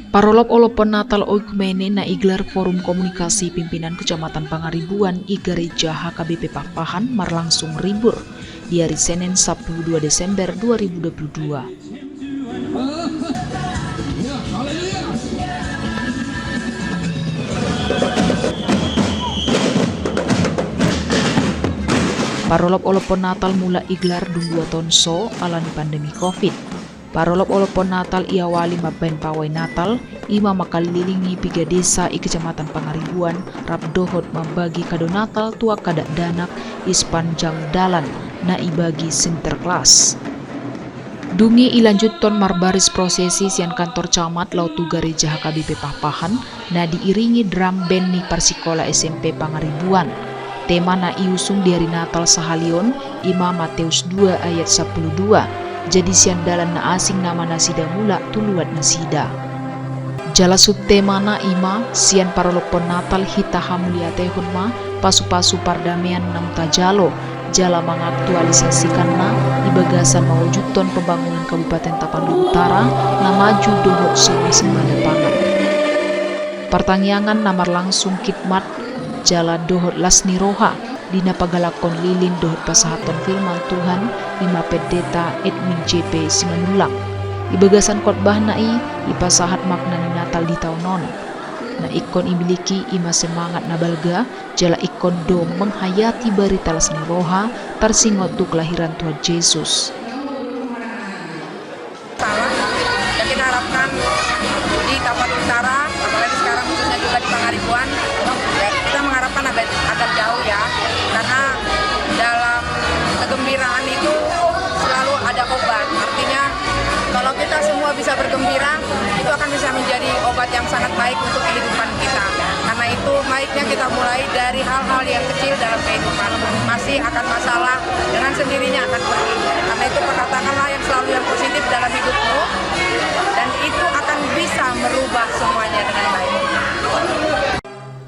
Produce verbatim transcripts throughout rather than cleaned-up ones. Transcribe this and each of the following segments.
Parolopolophon Natal Oikumene na igelar Forum Komunikasi Pimpinan Kecamatan Pangaribuan i Gareja H K B P Pahpahan marlangsung ribur di ari Senen sapuluh dua Desember dua ribu dua puluh dua. Parolopolophon Natal mulak igelar dung dua taon so alani pandemi covid. Parolopolophon Natal iawali mambahen pawai Natal, i ma mangkalilingi piga desa i Kecamatan Pangaribuan, rap dohot mambagi kado Natal tu angka dakdanak i sepanjang dalan na ibagi Sinterklaas. Dung i ilanjuthon marbaris prosesi sian kantor camat laho tu gareja H K B P Pahpahan, na diiringi drum band ni parsikola S M P Pangaribuan. Tema na iusung di ari Natal sahali on, i ma Mateus dua ayat sapuluh dua, jadi sian dalan na asing nama nasida mulak tu luat nasida. Jala subtemana i ma, sian parolopon Natal hita hamuliatehon ma pasupasu pardamean naung tajalo, jala mangaktualisasikanna di bagasan mawujudhon pembangunan Kabupaten Tapanuli Utara na maju dohot sumasimbada pangan. Partangiangan na marlangsung khidmat, jala dohot las ni roha, di na pagalakhon lilin dohot pasahathon firman Tuhan, i ma Pendeta Edwin J P Simanullang. Di bagasan khotbahna i, ipasahat makna ni Natal di taon on. Na ingkon imiliki i ma semangat na balga, jala ingkon do menghayati barita las ni roha, tarsingot tu kelahiran Tuhan Jesus. Salah. Dan kita harapkan di Tapanuli Utara, apalagi sekarang khususnya juga di Pangaribuan, ya, kita mengharapkan agak, agak jauh ya, karena dalam kegembiraan itu selalu ada obat. Artinya, kalau kita semua bisa bergembira, itu akan bisa menjadi obat yang sangat baik untuk kehidupan kita. Karena itu, baiknya kita mulai dari hal-hal yang kecil dalam kehidupan. Pasti akan masalah dengan sendirinya akan pergi. Karena itu, perkatakanlah yang selalu yang positif dalam hidupmu, dan itu akan bisa merubah semuanya dengan baik.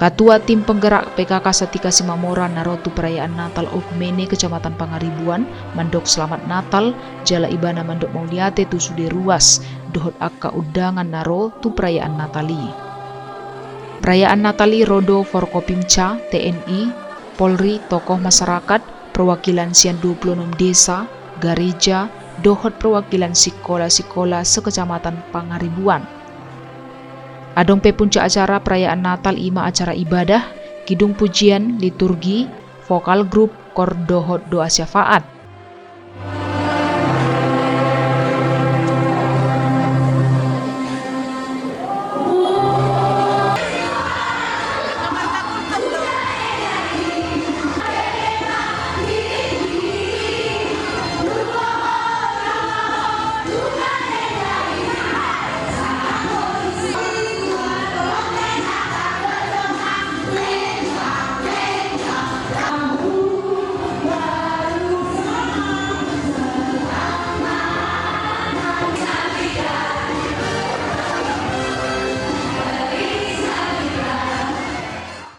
Katua Tim Penggerak P K K Satika Simamora na ro tu perayaan Natal Oikumene Kecamatan Pangaribuan mandok selamat Natal, jala ibana mandok mauliate tu sude ruas dohot angka undangan na ro tu perayaan Natal i. Perayaan Natal i ro do Forkopimca, T N I, Polri, tokoh masyarakat, perwakilan sian dua puluh enam desa, gareja, dohot perwakilan sikola-sikola sekecamatan Pangaribuan. Adong pe puncak acara perayaan Natal i ma acara ibadah, kidung pujian, liturgi, vokal grup, kor dohot doa syafaat.